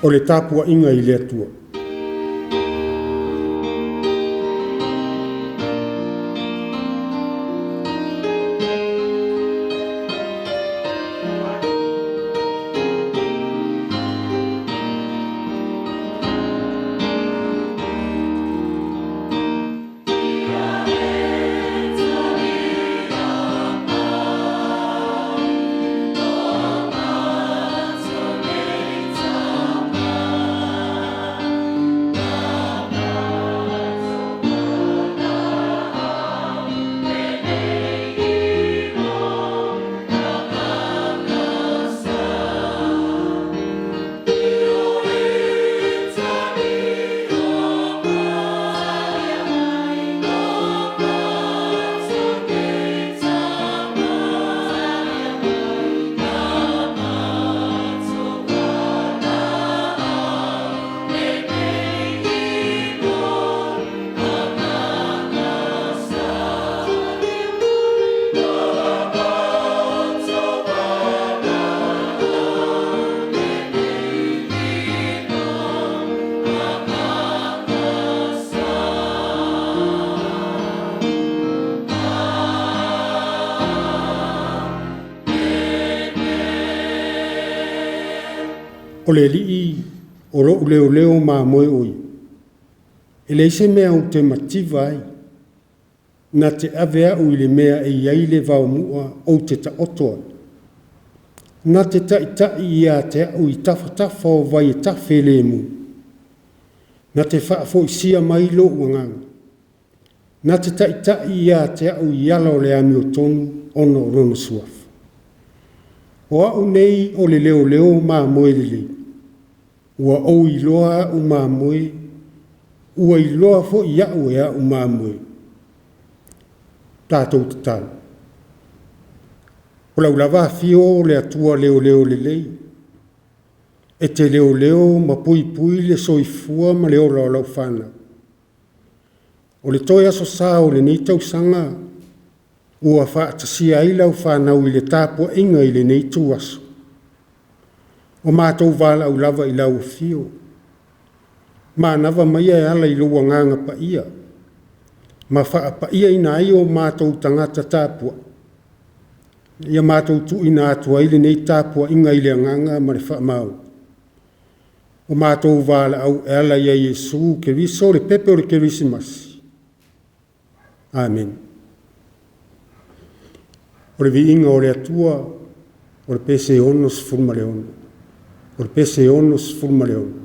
O le tapuaiga i le Atua. O le alii o lo'u leoleo ma moe o ia, e leai se mea ou te mativa ai. Na te ave au i le mea e i ai le vaomu'a ou te taoto ai. Na te ta'ita'i ia te a'u i tafatafa o vai e tafelemu. Na te faafoisia mai lo'u agaga. Na te taʻitaʻi ia te a'u i ala o le amiotonu ona o Lona Suafa. O a'u nei o le leoleo mamoe lelei. Ua ou iloa a'u mamoe, ua iloa foi a'u e a'u mamoe. Tatou tatalo. O lau lava afio o le Atua leoleo lelei, e te leoleo ma puipui le soifua ma le ola o lau fanau. O le toe aso Sa o lenei tausaga ua faatasia ai lau fanau i le tapuaiga i lenei ituaso. Ua matou valaau lava i lau afio, manava maia e ala i lou agaga paia ma faapaiaina ai o matou tagata tapuai. Ia matou tuuina atu ai lenei tapuaiga i le agaga ma le faamaoni. Ua matou valaau e ala ia Iesu Keriso le pepe o le Kerisimasi. Amene. O le viiga o le Atua o le pese 66. O le pese 66.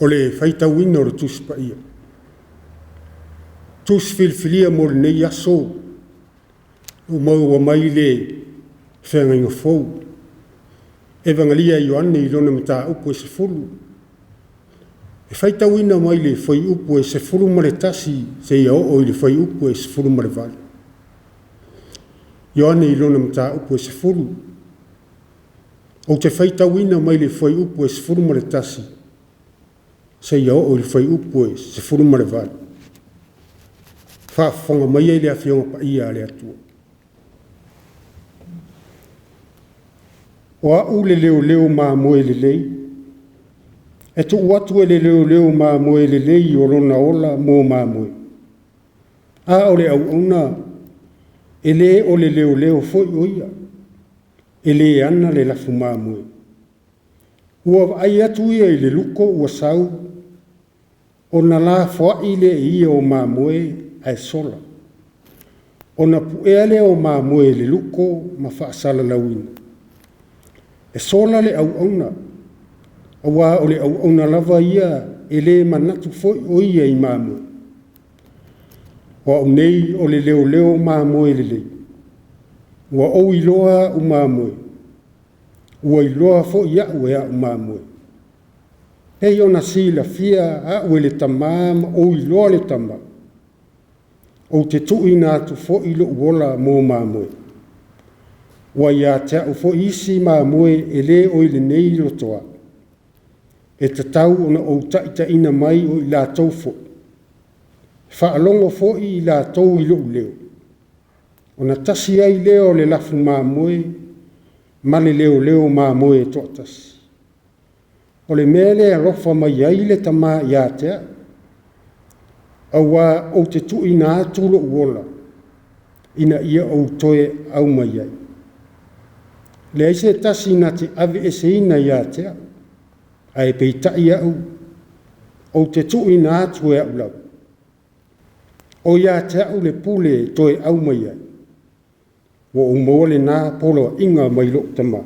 O le faitauina o le Tusi Paia. Tusi filifilia mo lenei aso, ua maua mai le Feagaiga Fou, Evagalia a Ioane i lona mataupu e 10. E faitauina mai le fuaiupu e 11 seia oo i le fuaiupu e 18. Ioane i lona mataupu e 10. Ou te faitauina mai le fuaiupu e 11 seia oo i le fuaiupu e 18. Faafofoga maia i le Afioga Paia a le Atua. O au le leoleo mamoe lelei, e tuu atu e le leoleo mamoe lelei o lona ola mo mamoe. A o le auauna, e le o le leoleo foi o ia, e le ana le lafu mamoe. Ua vaai atu ia i le luko ua sau, ona lafoai lea e ia o mamoe ae sola. Ona puea lea o mamoe e le luko ma faasalalauina. E sola le auauna, aua o le auauna lava ia e le manatu foi o ia i mamoe. O au nei o le leoleo mamoe lelei. Ua ou iloa au mamoe, ua iloa foi au e au mamoe. Pei ona silafia au e le Tama ma ou iloa le Tama, ou te tuuina atu foi lou ola mo mamoe. Ua ia te au foi isi mamoe e le o i lenei lotoa. E tatau ona ou taitaiina mai o i latou foi. Faalogo foi i latou i lou leo, ona tasi ai lea o le lafu mamoe ma le leoleo mamoe e toatasi. O le mea lea e alofa mai ai le Tama ia te au, aua ou te tuuina atu lou ola ina ia ou toe aumaia ai. Leai se tasi na te aveeseina ia te au, ae peitai au, ou te tuuina atu e au lava. O ia te au le pule e toe aumai ai. Ua ou maua lena poloaiga mai lou Tama.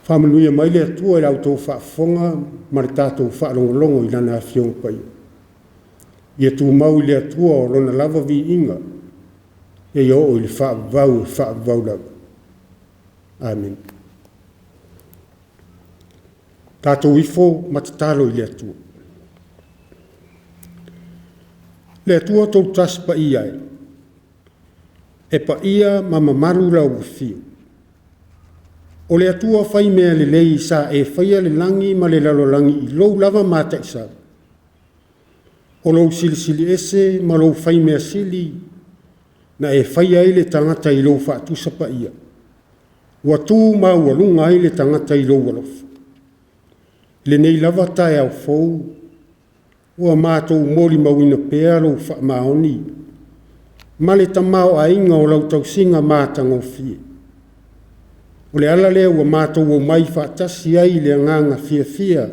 Faamanuia mai le Atua i la outou faafofoga ma le tatou faalogologo i Lana Afioga Paia. Ia tumau i le Atua o Lona lava viiga, seia oo i le faavavau e faavavau lava. Amene. Tatou ifo ma tatalo i le Atua. Le Atua Toatasi Paia e, e paia ma mamalu lau afio. O le Atua fai mea lelei sa e faia le lagi ma le lalolagi i lou lava mataisau. O lou silisili ese ma lou fai mea sili na e faia ai le tagata i lou faatusa paia. Ua tu maualuga ai le tagata i lou alofa. Lenei lava taeao fou, ua matou molimauina pea lou faamaoni ma le tamaoaiga o lau tausiga matagofie. O le ala lea ua matou omai faatasi ai i le agaga fiafia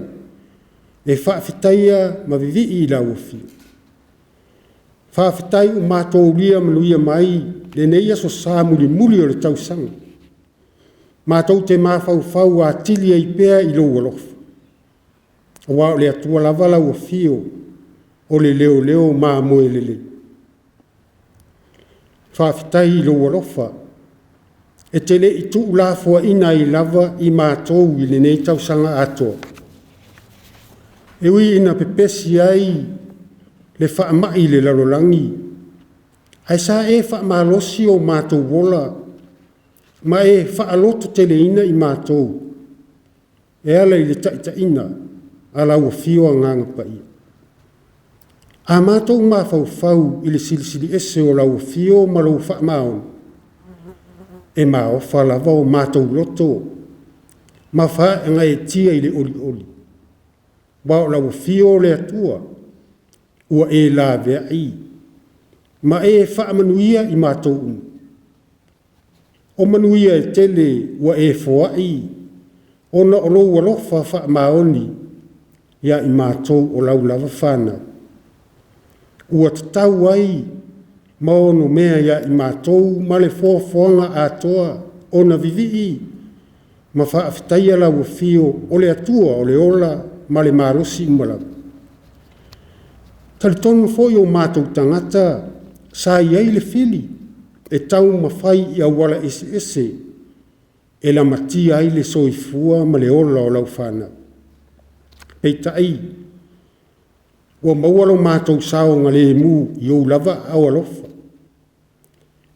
e faafetaia ma vivii i lau afio. Faafetai ua matou aulia manuia mai lenei aso Sa mulimuli o le tausaga. Matou te mafaufau atili ai pea i lou alofa, aua o le Atua lava lau afio o le leoleo mamoe lelei. Faafetai i lou alofa e te le i tuulafoaiina ai lava i matou i lenei tausaga atoa. E ui ina pepesi ai le faamai i le lalolagi, ae sa e faamalosi o matou ola ma e faalototeleina i matou e ala i le taitaiga a lau Afio Agaga Paia. A matou mafaufau i le silisili ese o lau Afio ma lou faamaoni, e maofa lava o matou loto ma faagaeetia i le olioli. Aua o lau Afio o le Atua, ua e laveai ma e faamanuia i matou uma. O manuia e tele ua e foai ona o lou alofa faamaoni ia i matou o lau lava fanau. Ua tatau ai ma onomea ia i matou ma le foafoaga atoa ona vivii ma faafetaia lau Afio o le Atua o le ola ma le malosi uma lava. Talitonu foi o matou tagata sa i ai le fili e taumafai i auala eseese e lamatia ai le soifua ma le ola o lau fanau. Peitai, ua maua lo matou saogalemu i ou lava aao alofa.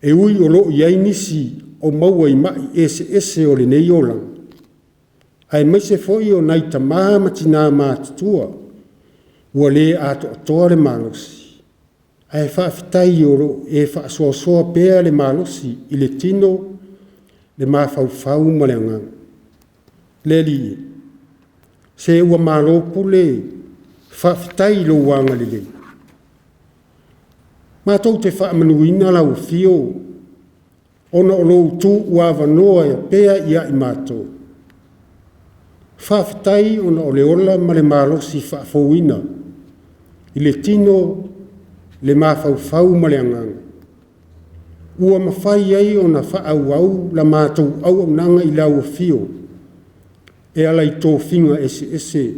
E ui o lo o i ai nisi o maua i mai eseese o lenei olaga, aemaise foi o nai tama ma tina matutua ua le atoatoa le malosi, ae faafetai o lo o e faasoasoa pea le malosi i le tino, le mafaufau ma le agaga. Le Alii e, se ua malo pule, faafetai i lou agalelei. Matou te faamanuina lau afio ona o lou tuuavanoa pea ia i matou. Faafetai ona o le ola ma le malosi faafouina i le tino, le mafaufau ma le agaga ua mafai ai ona faaauau la matou auaunaga i lau afio e ala i tofiga eseese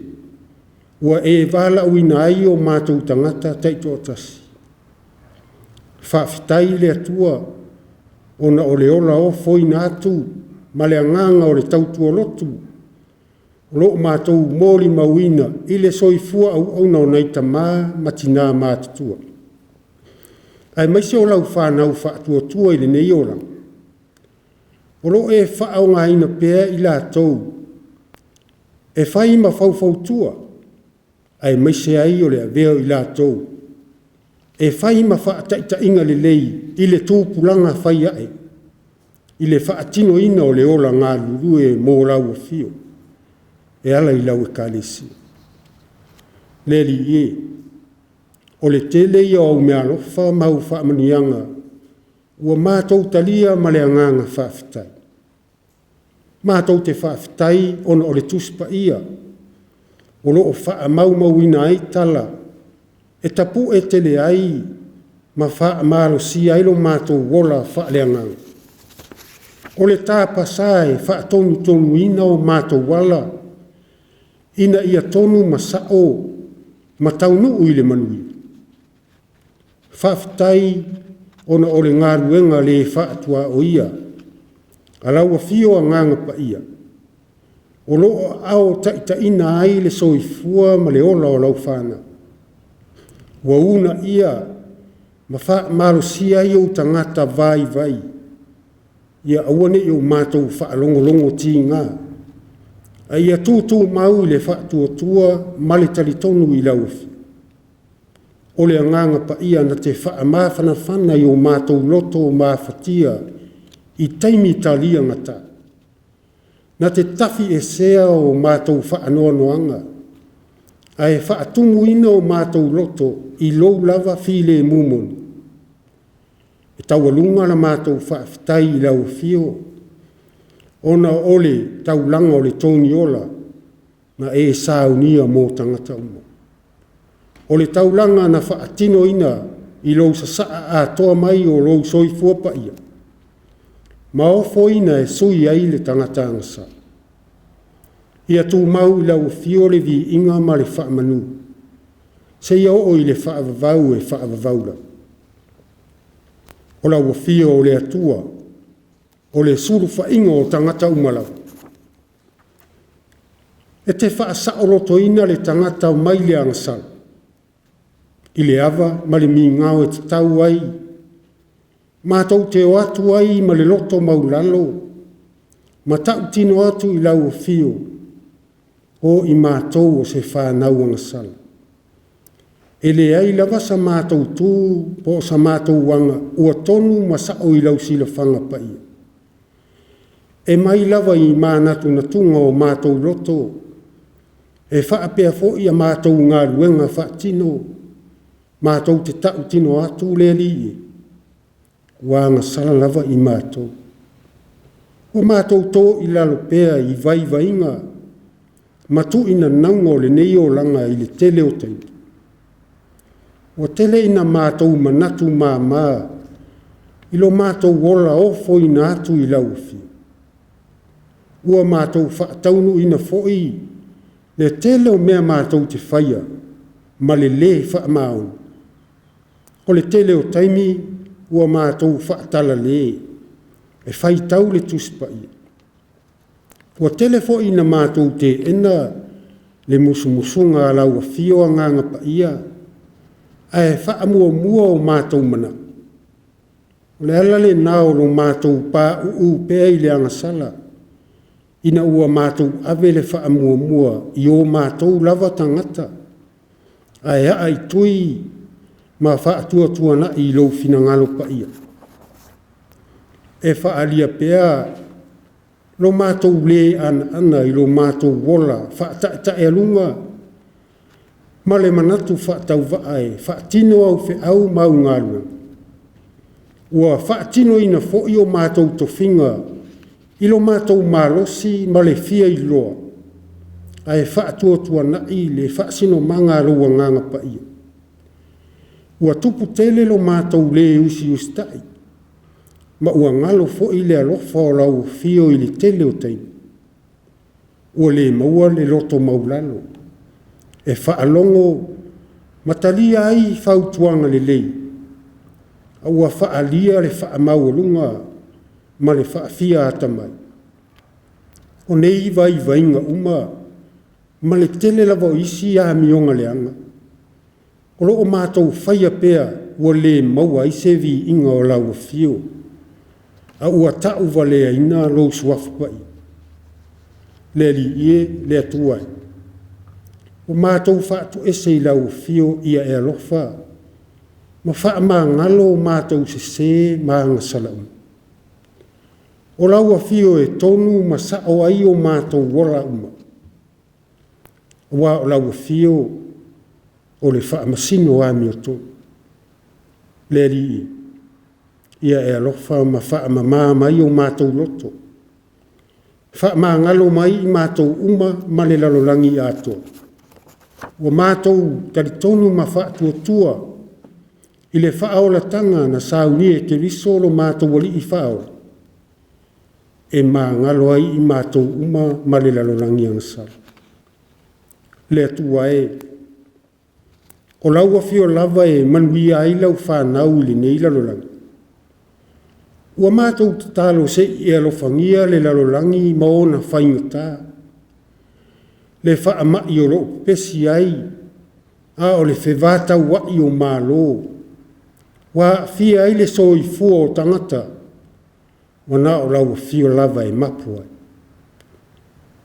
ua e valaauina ai o matou tagata taitoatasi. Faafetai i le Atua ona o le ola ofoina atu ma le agaga o le tautua lotu o lo o matou molimauina i le soifua auauna o nai tama ma tina matutua, aemaise o lau fanau faatuatua i lenei olaga. O lo o e faaaogaina pea i latou e fai ma faufautua, aemaise ai o le avea o i latou e fai ma faataitaiga lelei i le tupulaga fai ae i le faatinoina o le ola galulue mo lau afio e ala i lau Ekalesia. Le Alii e, o le tele ia o au meaalofa ma au faamanuiaga ua matou talia ma le agaga faafetai. Matou te faafetai ona o le Tusi Paia o lo o faamaumauina ai tala e tapue tele ai ma faamalosia ai lo matou ola faaleagaga. O le tapasa e faatonutonuina o matou ala ina ia tonu ma sao ma taunuu i le manuia. Faafetai ona o le galuega le faatuaoia a lau Afio Agaga Paia o lo o aao taitaiina ai le soifua ma le ola o lau fanau. Ua uunaia ma faamalosia ai ou tagata vaivai ia aua ne i o matou faalogologo tiga, a ia tutumau i le faatuatua ma le talitonu i lau Afio. O le Agaga Paia na te faamafanafana i o matou loto mafatia i taimi taliagata, na te tafiesea o matou faanoanoaga ae faatumuina o matou loto i lou lava filemu moni. E taualuga la matou faafetai i lau Afio ona o le taulaga o le togiola na e saunia mo tagata uma. O le taulaga na faatinoina i lou sasaa atoa mai o lou soifua paia ma ofoina e sui ai le tagata agasala. Ia tumau i lau Afio le viiga ma le faamanu seia oo i le faavavau e faavavau lava. O lau Afio o le Atua, o le sulufaiga o tagata uma lava. E te faasaolotoina le tagata mai le agasala i le ava ma le migao e tatau ai. Matou te o atu ai ma le loto maualalo ma tautino atu i lau Afio, o i matou o se fanau agasala. E leai lava sa matou tu po o sa matou aga ua tonu ma sao i lau silafaga paia. E mai lava i manatunatuga o matou loto e faapea foi a matou galuega faatino, matou te tautino atu le Alii e, ua agasala lava i matou. Ua matou to i lalo pea i vaivaiga ma tuinanauga o lenei olaga i le tele o taimi. Ua tele ina matou manatu mama i lo matou ola ofoina atu i lau Afio. Ua matou faataunuuina foi Le tele o mea matou te faia ma le lē faamaoni. O le tele o taimi ua matou faatalale e faitau le Tusi Paia. Ua tele foi ina matou teena le musumusuga a lau Afio Agaga Paia ae faamuamua o matou manao. O le ala lena o lo matou pauu pea i le agasala, ina ua matou ave le faamuamua i o matou lava tagata, ae aa i tui ma faatuatuanai i lou finagalo paia. E faaalia pea lo matou le anoano i lo matou ola faataetaealuga ma le manatu faatauvaa e faatino au feau ma au galuega. Ua faatinoina foi o matou tofiga i lo matou malosi ma le fia iloa, ae faatuatuanai le faasinomaga a lou Agaga Paia. Ua tupu tele lo matou le usiusitai, ma ua galo foi le alofa o lau Afio i le tele o taimi. Ua le maua le loto maualalo e faalogo ma talia ai fautuaga lelei, a ua faaalia le faamaualuga ma le faafia atamai. O nei vaivaiga uma ma le tele lava o isi amioga leaga o lo o matou faia pea, ua le maua ai se viiga o lau Afio, a ua tauvaleaina lou Suafa Paia. Le Alii e, le Atua e, ua matou faatoese i lau Afio ia e alofa ma faamagalo matou sese ma agasala uma. O lau Afio e tonu ma sao ai o matou ola uma, aua o lau Afio o le Faamasino amiotonu. Le Alii, ia e alofa ma faamama mai o matou loto, faamagalo mai i matou uma ma le lalolagi atoa. Ua matou talitonu ma faatuatua i le faaolataga na saunia e Keriso lo matou Alii Faaola, e magalo ai i matou uma ma le lalolagi agasala. Le Atua e, o lau Afio lava e manuia ai lau fanau i lenei lalolagi. Ua matou tatalo se i e alofagia le lalolagi ma ona faigata, le faamai o lo o pepesi ai, a o le fevatauai o malo, ua aafia ai le soifua o tagata, ua na o lau Afio lava e mapu ai.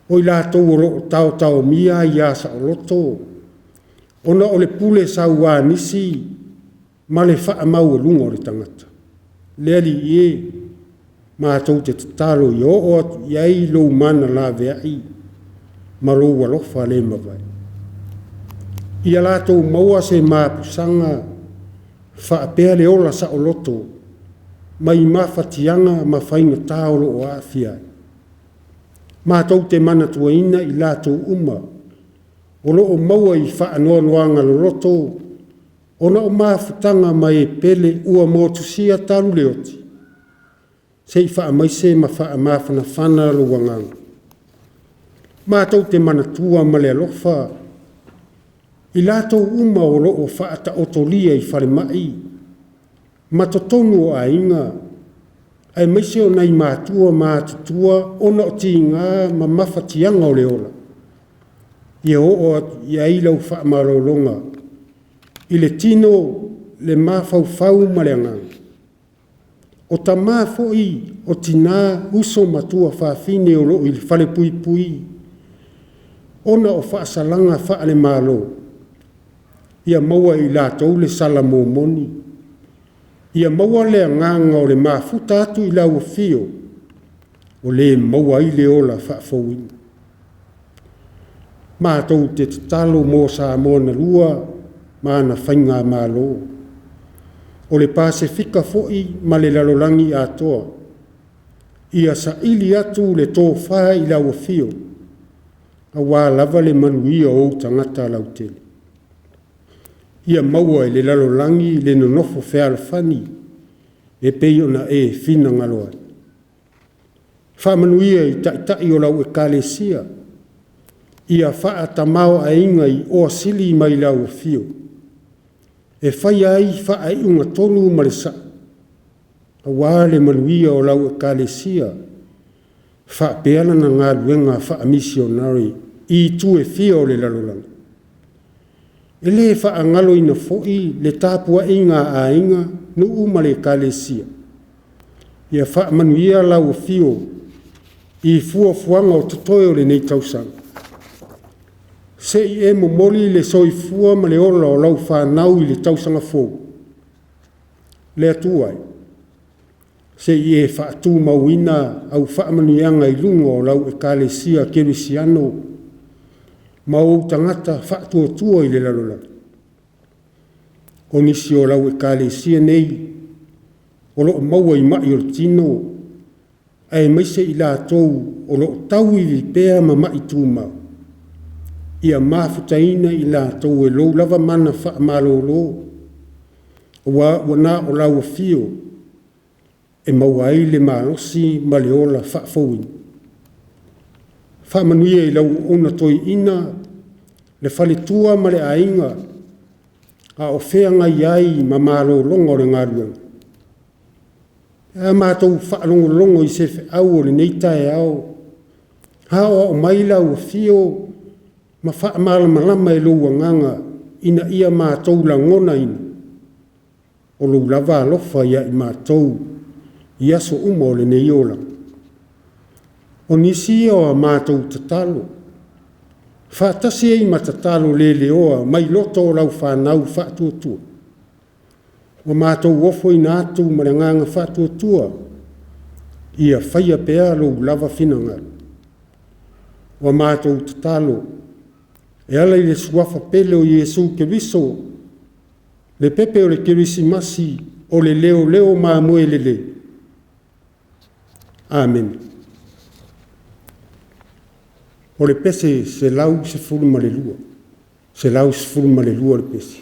O i latou o lo o taotaomia aia saoloto ona o le pule saua a nisi ma le faamaualuga o le tagata. Le Alii e, matou te tatalo ia oo atu i ai lou mana laveai ma lou alofa le mavae. Ia latou maua se mapusaga faapea le ola saoloto mai mafatiaga ma faigata o lo o aafia ai. Matou te manatuaina i latou uma o lo o maua i faanoanoaga loloto ona o mafutaga ma e pele ua motusia talu le oti, se i faamaise ma faamafanafana lou agaga. Matou te manatua ma le alofa i latou uma o lo o faataotolia i falemai ma totonu o aiga, aemaise o nai matua matutua ona o tiga ma mafatiaga o le ola. Ia oo atu i ai lau faamalologa i le tino, le mafaufau ma le agaga. O tama foi, o tina, uso ma tuafafine o lo o i le falepuipui ona o faasalaga faale-Malo, ia maua e i latou le sala momoni, ia maua le agaga o le mafuta atu i lau Afio, o le maua ai le ola faafouina. Matou te tatalo mo Samoa na lua ma ana faigamalo, o le Pasefika foi ma le lalolagi atoa, ia saili atu le tofa i lau Afio, aua lava le manuia o ou tagata lautele. Ia maua e le lalolagi le nonofo fealofani e pei ona e finagalo ai. Faamanuia i Taitai o lau Ekalesia. Ia faatamāoaiga i oa sili mai lau afio, e faia ai faaiuga tonu ma le sao, aua le manuia o lau Ekalesia faapea lana galuega faamisionare i itu e fia o le lalolagi. E le faagaloina foi le tapuaiga a aiga, nuu ma le Ekalesia. Ia faamanuia lau afio i fuafuaga o totoe o lenei tausaga. Se i e momoli le soifua ma le ola o lau fanau i le tausaga fou. Le Atua e, se i e faatumauina au faamanuiaga i luga o lau Ekalesia Kerisiano ma ou tagata faatuatua i le lalolagi. O nisi o lau Ekalesia nei o lo o maua i mai o le tino aemaise i latou o lo o tauivi pea ma mai tumau, ia mafutaina i latou e lou lava mana faamalolo, aua ua na o lau afio e maua ai le malosi ma le ola faafouina. Faamanuia i lau auauna toeaina, le faletua ma le aiga a o feagai ai ma malologa o le galuega. Pe a matou faalogologo i se feau o lenei taeao, aoao mai lau afio ma faamalamalama e lou agaga ina ia matou lagonaina o lou lava alofa ia i matou i aso uma o lenei olaga. O nisi ia o a matou tatalo, faatasi ai ma tatalo le leoa mai loto o lau fanau faatuatua, ua matou ofoina atu ma le agaga faatuatua, ia faia pea lou lava finagalo. Ua matou tatalo e ala i le suafa pele o Iesu Keriso, le pepe o le Kerisimasi o le leoleo mamoe lelei. Amene. O le pese 112, 112 le pese.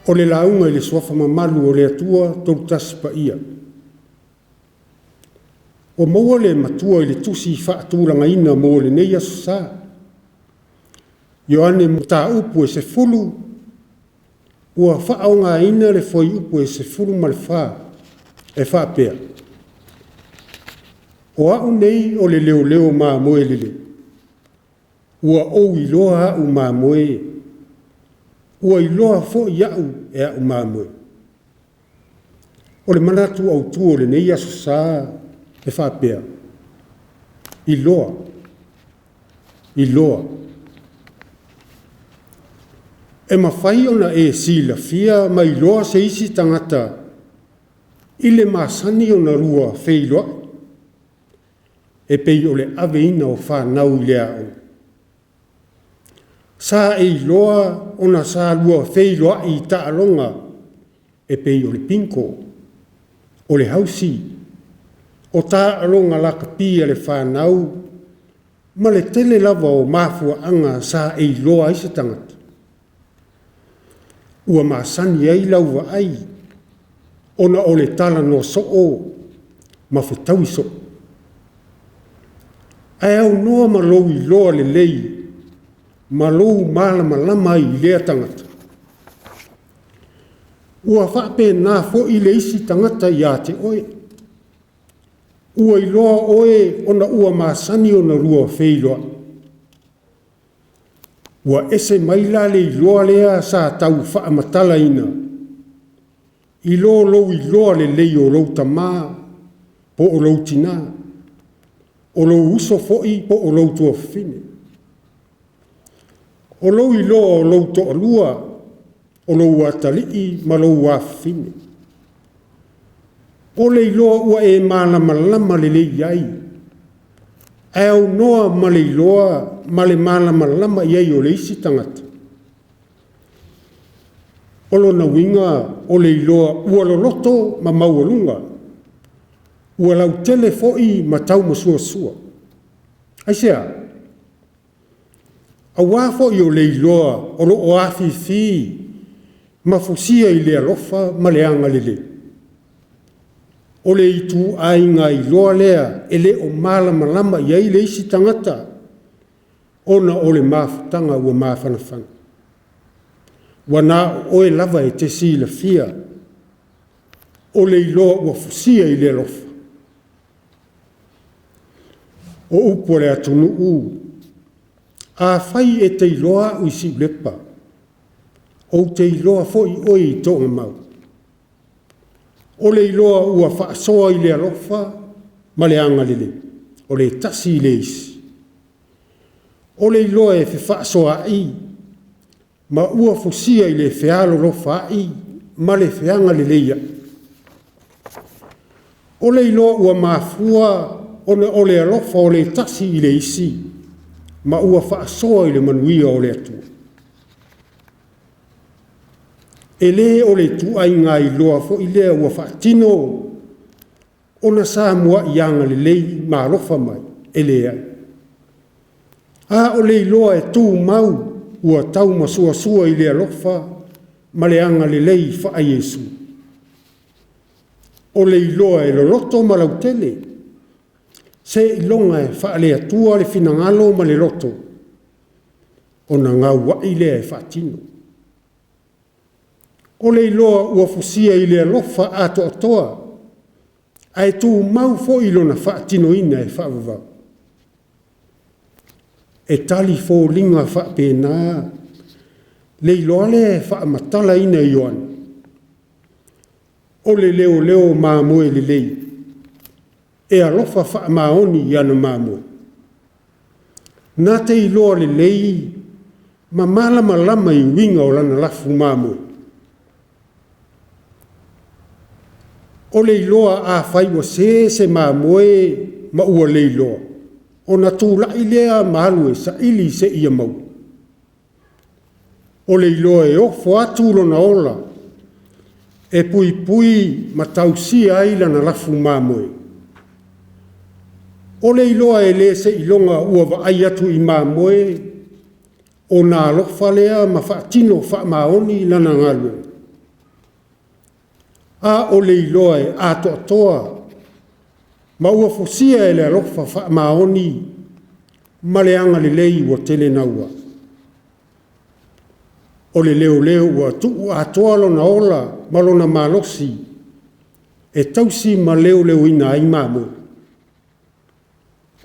O le lauga i le Suafa mamalu o le Atua Tolutasi Paia. Ua maua le matua i le tusi faatulagaina mo lenei Aso Sa. Ioane Mataupu e 10, ua faaaogaina le fuaiupu e 14 e faapea: O au nei o le leoleo mamoe lelei. Ua ou iloa au mamoe, ua iloa foi au e au mamoe. O le manatu autu o lenei Aso Sa e faapea, iloa, iloa. E mafai ona e silafia ma iloa se isi tagata i le masani ona lua feiloai, e pei o le aveina o fanau i le aoga. Sa e iloa ona sa lua feiloai i taaloga e pei o le bingo, o le hausi, o taaloga lakapi a le fanau ma le tele lava o mafuaaga sa e iloa ai se tagata. Ua masani ai lau vaai ona o le talanoa soo ma fetaui soo. Ae aunoa ma lou iloa lelei ma lou malamalama ai i lea tagata. Ua faapena foi le isi tagata ia te oe. Ua iloa oe ona ua masani ona lua feiloai. Ua ese mai la le iloa lea sa tau faamatalaina i lo lou iloa lelei o lou tama po o lou tina, o lou uso foi po o lou tuafafine. O lou iloa o lou toalua, o lou atalii ma lou afafine. O le iloa ua e malamalama lelei i ai, ae aunoa ma le iloa ma le malamalama i ai o le isi tagata. O lona uiga o le iloa ua loloto ma maualuga, ua lautele foi ma taumasoasoa. Aisea? Aua foi o le iloa o lo o afifi ma fusia i le alofa ma le agalelei. O le ituaiga iloa lea e le o malamalama i ai le isi tagata ona o le mafutaga ua mafanafana. Ua na o oe lava e te silafia, o le iloa ua fusia i le alofa. O upu a le atunuu, afai e te iloa au i Siulepa, ou te iloa foi oe i Togamau. O le iloa ua faasoa i le alofa ma le agalelei, o le tasi i le isi. O le iloa e fefaasoaai ma ua fusia i le fealolofaai ma le feagaleleiai. O le iloa ua mafua ona o le alofa o le tasi i le isi ma ua faasoa i le manuia o le Atua. E le o le ituaiga iloa foi lea ua faatino ona sa muai agalelei ma alofa mai, e leai. A o le iloa e tumau ua taumasoasoa i le alofa ma le agalelei faa-Iesu. O le iloa e loloto ma lautele, seiloga e faale-Atua le finagalo ma le loto, ona gauai lea e faatino. O le iloa ua fusia i le alofa atoatoa ae tumau foi lona faatinoina e faavavau. E talifoliga faapena le iloa lea e faamatalaina e Ioane, o le leoleo mamoe lelei, e alofa faamaoni i ana mamoe. Na te iloa lelei ma malamalama i uiga o lana lafu mamoe. O le iloa afai ua se se mamoe ma ua leiloa, ona tulai lea ma alu e saili seia maua. O le iloa e ofo atu lona ola e puipui ma tausia ai lana lafu mamoe. O le iloa e le seiloga ua vaai atu i mamoe ona alofa lea ma faatino faamaoni lana galuega. A o le iloa e atoatoa ma ua fusia e le alofa faamaoni ma le agalelei ua tele naua. O le leoleo ua tuu atoa lona ola ma lona malosi e tausi ma leoleoina ai mamoe.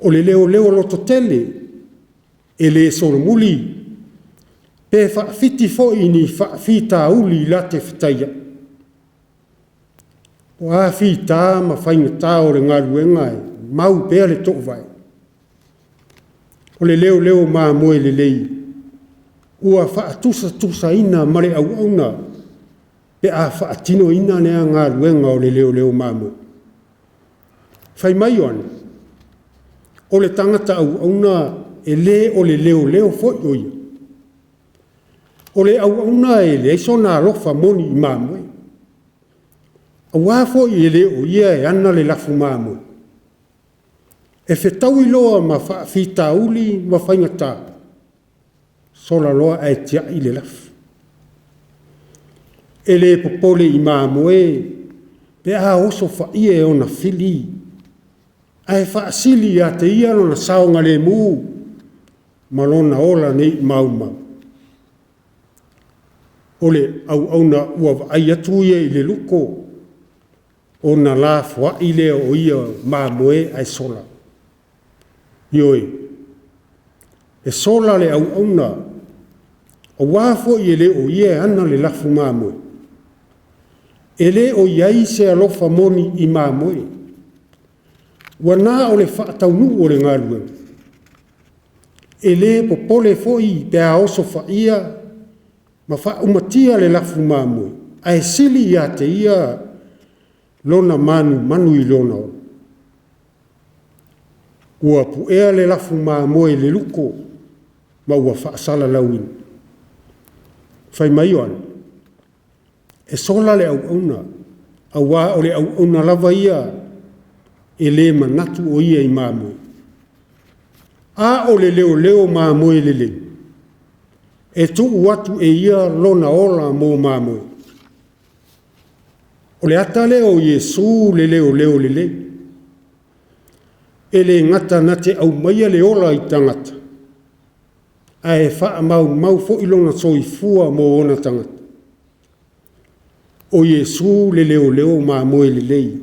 O le leoleo lototele, e le solomuli pe faafiti foi i ni faafitauli late fetaiai. O a fita ma faigata o le galuega e mau pea le toovae. O le leoleo mamoe lelei ua faatusatusaina ma le auauna pe a faatinoina lea galuega o le leoleo mamoe. Fai mai Ioane, o le tagata auauna e le o le leoleo foi o ia. O le auauna e leai sona alofa moni i mamoe, aua foi e le o ia e ana le lafu mamoe. E fetaui loa ma faafitauli ma faigata, sola loa ae tiai le lafu. E le popole i mamoe pe a osofaia e ona fili, ae faasili ia te ia lona saogalemu ma lona ola nei maumau. O le auauna ua vaai atu ia i le luko, ona lafoai lea o ia mamoe ae sola. Ioe, e sola le auauna aua foi e le o ia e ana le lafu mamoe. E le o i ai se alofa moni i mamoe. Ua na o le faataunuu o le galuega. E le popole foi pe a osofaia ma faaumatia le lafu mamoe, ae sili ia te ia lona manumanu i lona ola. Ua puea le lafu mamoe e le luko ma ua faasalalauina. Fai mai Ioane, e sola le auauna, aua o le auauna lava ia e le manatu o ia i mamoe. A o le leoleo mamoe lelei, e tuu atu e ia lona ola mo mamoe. O le ata lea o Iesu le leoleo lelei. E le gata na te aumaia le ola i tagata, ae faamaumau foi lona soifua mo ona tagata. O Iesu le leoleo mamoe lelei,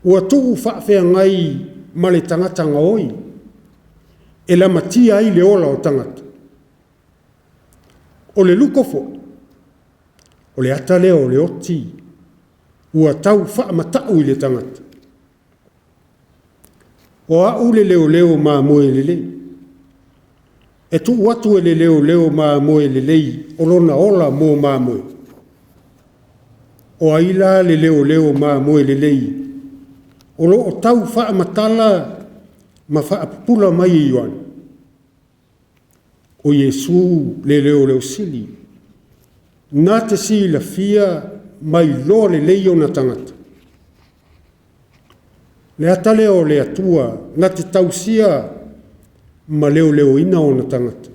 ua tuu faafeagai ma le tagata gaoi e lamatia ai le ola o tagata. O le luko foi, o le ata lea o le oti ua tau faamatau i le tagata. O au le leoleo mamoe lelei. E tuu atu e le leoleo mamoe lelei o lona ola mo mamoe. O ai la le leoleo mamoe lelei o lo o tau faamatala ma faapupula mai e Ioane? O Iesu le leoleo sili, na te silafia ma iloa lelei ona tagata. O le ata lea o le Atua na te tausia ma leoleoina ona tagata.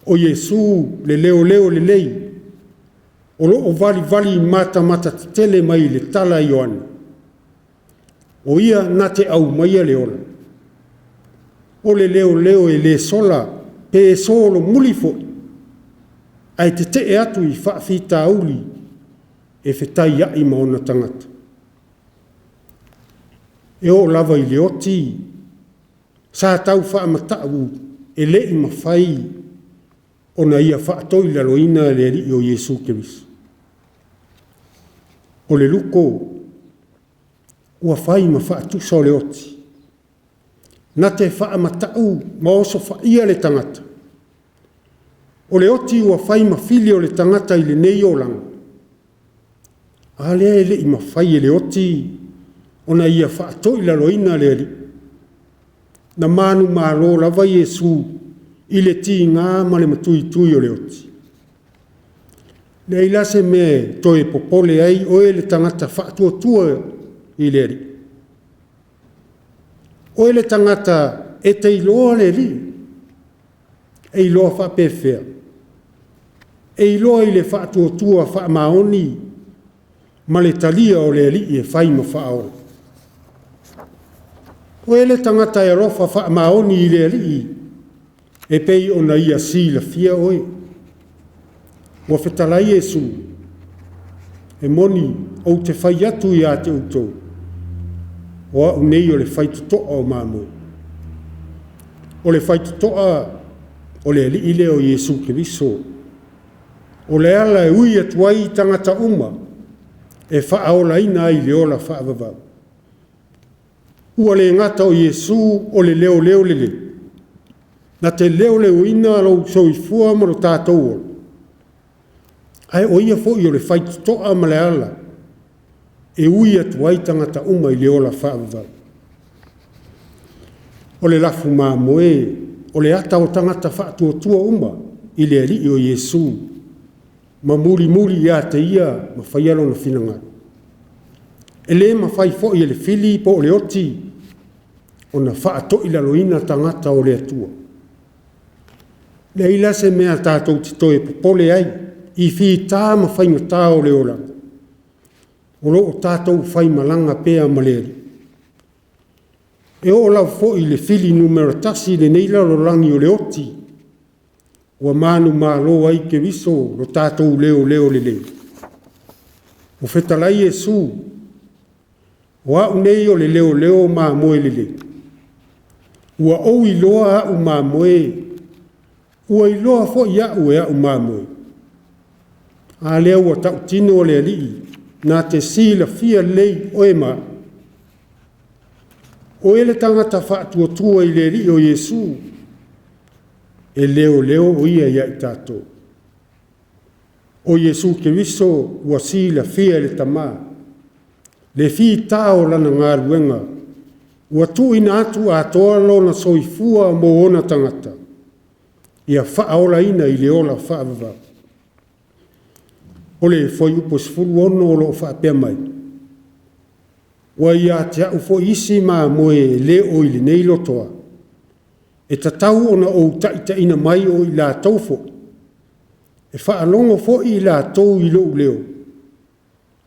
O Iesu le leoleo lelei o lo o valivali matamata tetele mai i le tala a Ioane. O Ia na te aumaia le ola. O le leoleo e le sola pe solomuli foi, ae tetee atu i faafitauli e fetaiai ma ona tagata. E oo lava i le oti sa tau faamatau e le i mafai ona ia faatoilaloina le Alii o Iesu Keriso. O le luko ua fai ma faatusa o le oti, na te faamatau ma osofaia le tagata. O le oti ua fai ma fili o le tagata i lenei olaga. A lea e le i mafai e le oti ona ia faatoilaloina le Alii. Na manumalo lava Iesu i le tiga ma le matuitui o le oti. E leai la se mea e toe popole ai oe le tagata faatuatua i le Alii. Oe le tagata e te iloa le Alii. E iloa faapefea? E iloa i le faatuatua faamaoni ma le talia o le Alii e fai ma Faaola. O e le tagata e alofa faamaoni i le Alii e pei ona ia silafia oe. Ua fetalai Iesu, e moni ou te fai atu ia te outou, o au nei o le faitotoa o mamoe. O le faitotoa o le Alii lea o Iesu Keriso. O le ala e ui atu ai tagata uma e faaolaina ai i le ola faavavau. Ua le gata o Iesu o le leoleo lelei, na te leoleoina lou soifua ma lo tatou ola, ae o Ia foi o le faitotoa ma le ala e ui atu ai tagata uma i le ola faavavau. O le lafu mamoe o le ata o tagata faatuatua uma i le Alii o Iesu, ma mulimuli ia te Ia ma faia Lona finagalo. E le mafai foi e le fili po o le oti ona faatoilaloina tagata o le Atua. E leai la se mea tatou te toe popole ai i fita ma faigata o le olaga, o lo o tatou faimalaga pea ma le Alii. E oo lava foi i le fili numera tasi i lenei lalolagi o le oti, ua manumalo ai Keriso lo tatou leoleo lelei. Ua fetalai Iesu, “O au nei o le leoleo mamoe lelei. Ua ou iloa au mamoe, ua iloa foi au e au mamoe.” A lea ua tautino le Alii na te silafia lelei oe ma au. O e le tagata faatuatua i le Alii o Iesu, e leoleo o Ia ia i tatou. O Iesu Keriso ua silafia e le Tama le fita o lana galuega, ua tuuina atu atoa lona soifua mo ona tagata, ia faaolaina i le ola faavavau. O le Fuaiupu 16 o lo o faapea mai: “Ua ia te au foi isi mamoe e le o i lenei lotoa, e tatau ona ou taitaiina mai o i latou foi, e faalogo foi i latou i lou leo,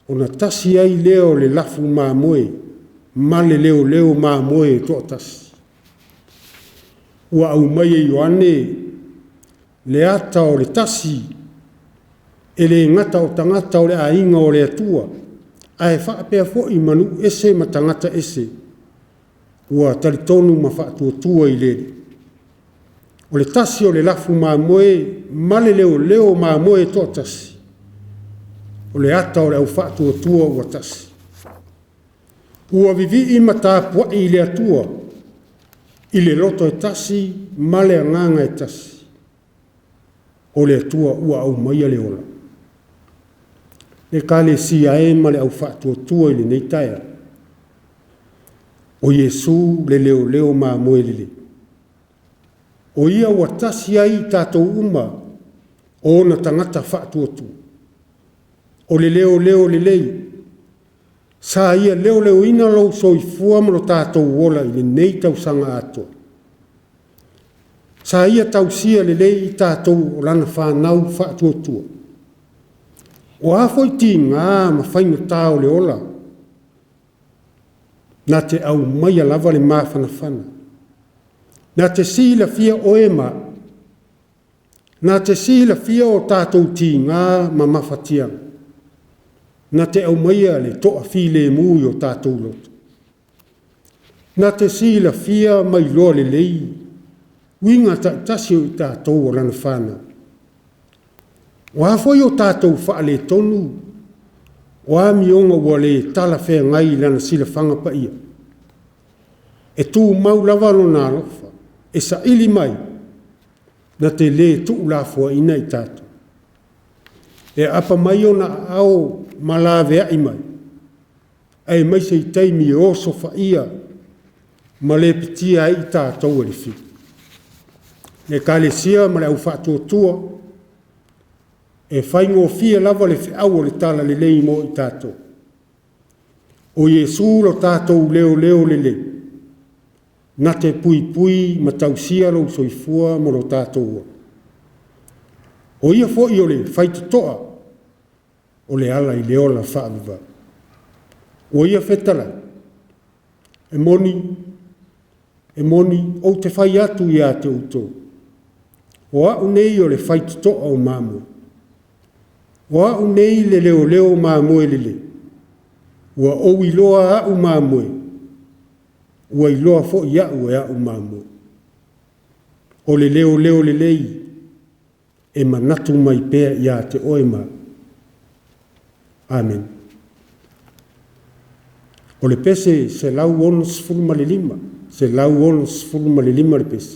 ona tasi ai lea o le lafu mamoe ma le leoleo mamoe e toatasi.” Ua aumai e Ioane le ata o le tasi, e le gata o tagata o le aiga o le Atua, ae faapea foi ma nuu ese ma tagata ese ua talitonu ma faatuatua i le Alii. O le tasi o le lafu mamoe ma le leoleo mamoe e toatasi, o le ata o le au faatuatua ua tasi. Ua vivii ma tapuai i le Atua i le loto e tasi ma le agaga e tasi. O le Atua ua aumaia le ola. Le Ekalesia e ma le au faatuatua i lenei taeao, o Iesu le leoleo mamoe lelei. O Ia ua tasi ai i tatou uma o ona tagata faatuatua. O le leoleo lelei, sa ia leoleoina lou soifua ma lo tatou ola i lenei tausaga atoa. Sa ia tausia lelei i tatou o lana fanau faatuatua. O a foi tiga ma faigata o le ola, na te aumaia lava le mafanafana, na te silafia oe ma au, na te silafia o tatou tiga ma mafatiaga, na te aumaia le toafilemu i o tatou loto, na te silafia ma iloa lelei uiga taitasi o i tatou o lana fanau. O a foi o tatou faaletonu, o amioga ua le talafeagai i Lana silafaga paia, e tumau lava Lona alofa e saili mai na te le tuulafoaiina i tatou. E aapa mai ona aao ma laveai mai, aemaise i taimi e osofaia ma lepetia ai i tatou e le fili. Le Ekalesia ma le au faatuatua, e faigofie lava le feau o le Talalelei mo i tatou. O Iesu lo tatou leoleo lelei, na te puipui ma tausia lou soifua ma lo tatou ola. O Ia foi o le faitotoa. O le ala i le ola faavavau. Ua ia fetalai, e moni, e moni, ou te fai atu ia te outou, o a'u nei o le faitotoa o mamoe. O a'u nei le leoleo mamoe lelei. Ua ou iloa a'u mamoe, ua iloa foi a'u e a'u mamoe. O le leoleo lelei e manatu mai pea ia te oe ma a'u. Amene. O le pese 165, 165 le pese.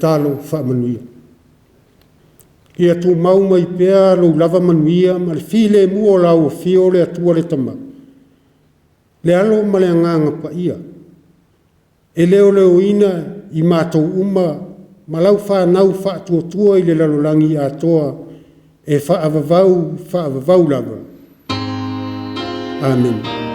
tatalo faamanuia. Ia tumau mai pea lou lava manuia ma le filemu o lau Afio le Atua le Tama, le Alo ma le Agaga Paia, e leoleoina i matou uma ma lau fanau faatuatua i le lalolagi atoa e faavavau, faavavau lava. Amene.